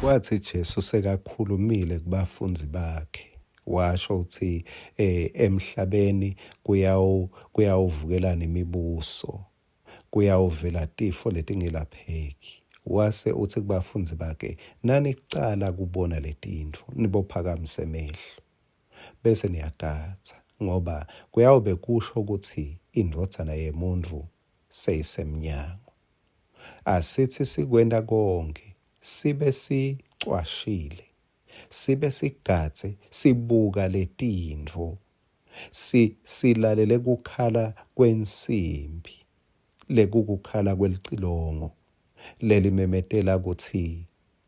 Watsi Jesu sekakhulumile kubafundzi bakhe, washo kutsi emhlabeni kuyawuvukelana imibuso, kuyawuvela tifo letingelapheki. Wase utsi kubafundzi bakhe, Nanicala kubona letintfo, nibophakamisa emehlo, bese niyagadza, ngoba kuyawube kusho kutsi iNdvodzana yeMuntfu seyisemnyango. Asitsi sikwenta konkhe sibe sicwashile, sibe sigadze sibuka letintfo, si, silalele kukhala kwensimbi, lekukukhala kwelicilongo lelimemetela kutsi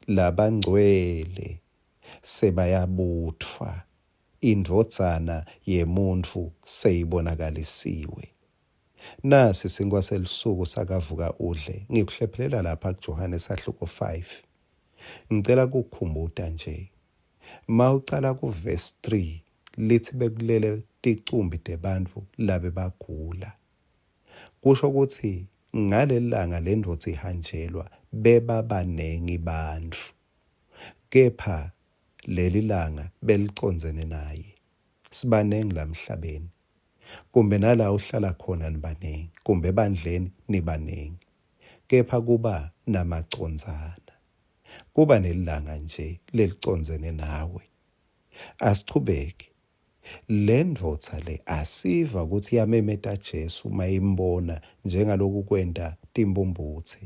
labangcwele sebayabutfwa, iNdvodzana yemuntfu seyibonakalisiwe. Nasi sinkwa selusuku sakavuka udle. Ngikuhlephelela lapha kuJohane sahluko 5. Ngicela kukukhumbuta nje. Mawucala kuvesi 3 lithi bekulele ticumbi tebantfu labebagula. Kusho kutsi ngalelilanga lendvodza ihanjelwa bebabanengi bantfu. Kepha lelilanga belicondzene naye. Sibanengi lamhlabeni. Kumbe nala uhlala khona nibanengi, kumbe ebandleni nibanengi. Kepha kuba namacondzana. Kuba nelilanga nje lelicondzene nawe. Asichubeke. Lendvodza le asiva kutsi yamemeta Jesu mayimbona njengaloku kwenta timbumbutse.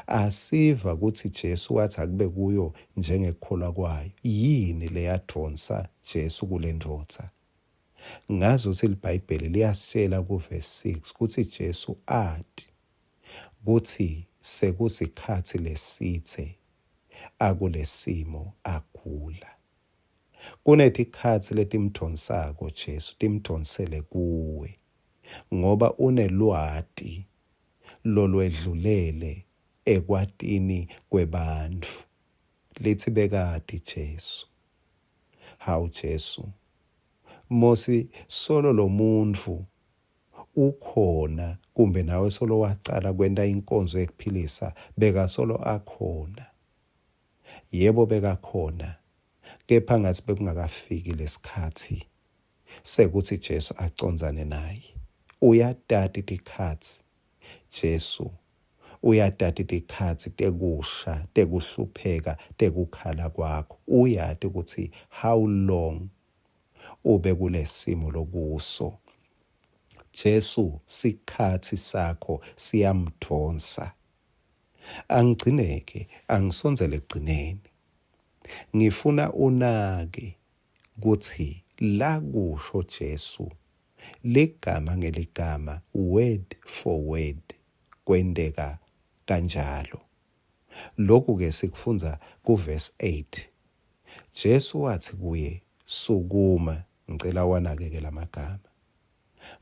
Asiva kutsi Jesu watsi akube kuyo njengekukholwa kwayo. Yini leyadvonsa Jesu kulendvodza? Ngazi kutsi liBhayibheli liyasitshela kuvesi 6 kutsi Jesu ati kutsi sekusikhatsi lesidze akulesimo agula. Kunetikhatsi letimdvonsako Jesu timdvonsele kuwe ngoba unelwati lolwedlulele ekwatini kwebantfu. Litsi bekati Jesu. Hawu Jesu, Mosi solo lomuntfu ukhona kumbe nawe solo wacala kwenta inkonzo yekuphilisa bekasolo akhona. Yebo bekakhona, kepha ngatsi bekungakafiki lesikhatsi sekutsi Jesu acondzane naye. Uyatati tikhatsi Jesu uyatati tikhatsi tekusha, tekuhlupheka, tekukhala kwakho. Uyati kutsi how long ube kulesimo lokuso. Jesu sikhatsi sakho siyamdvonsa. Angigcineke, angisondzele ekugcineni. Ngifuna unake kutsi lakusho Jesu ligama ngeligama, word for word, kwenteka kanjalo. Lokhu-ke sikufundza kuvesi 8. Jesu watsi kuye, Sukuma, ngicela uwanakeke lamagama.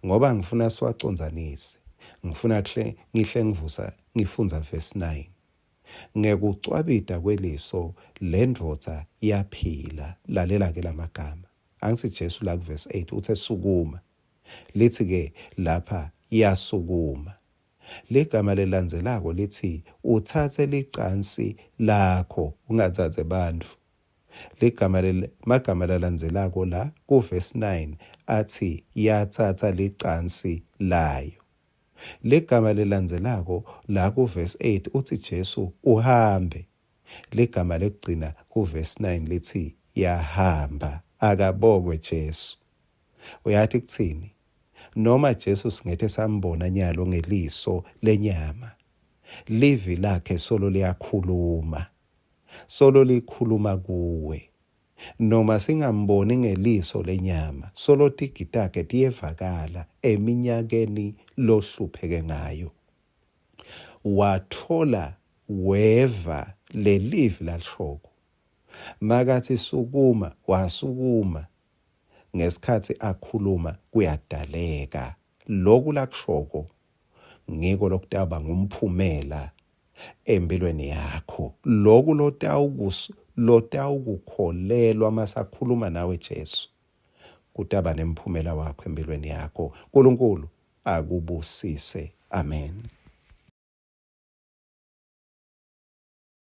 Ngoba ngifuna siwacondzanise, ngifuna kuhle ngihle ngivusa ngifundza verse 9. Ngekucwabita kweliso lendvodza yaphila. Lalela ke lamagama. Angitsi Jesu la kuverse 8 uthe sukuma. Litsi ke lapha yasukuma. Ligama lelandzelako litsi utsatse licansi lakho ungatsatse bantfu. Ligama leli magama lalandzelako la kuvesi 9 atsi yatsatsa licansi layo. Ligama lelandzelako la kuvesi 8 utsi Jesu uhambe. Ligama lekugcina kuvesi 9 litsi yahamba. Akabongwe Jesu. Uyati kutsini? Noma Jesu singethe sambona nyalo ngeliso lenyama, livi lakhe solo liyakhuluma. Solo likhuluma kuwe. Noma singamboni ngeliso lenyama, solo tigi takhe tiyevakala eminyakeni lohlupheke ngayo. Watfola weva lelivi lalishoko. Makatsi sukuma, wasukuma. Ngesikhatsi akhuluma kuyadaleka. Loku lakushoko ngiko lokutawuba ngumphumela empilweni yakho. Loku lotawukukholelwa masakhuluma nawe Jesu kutaba nemphumela wakho empilweni yakho. Nkulunkulu akubusise. Amen.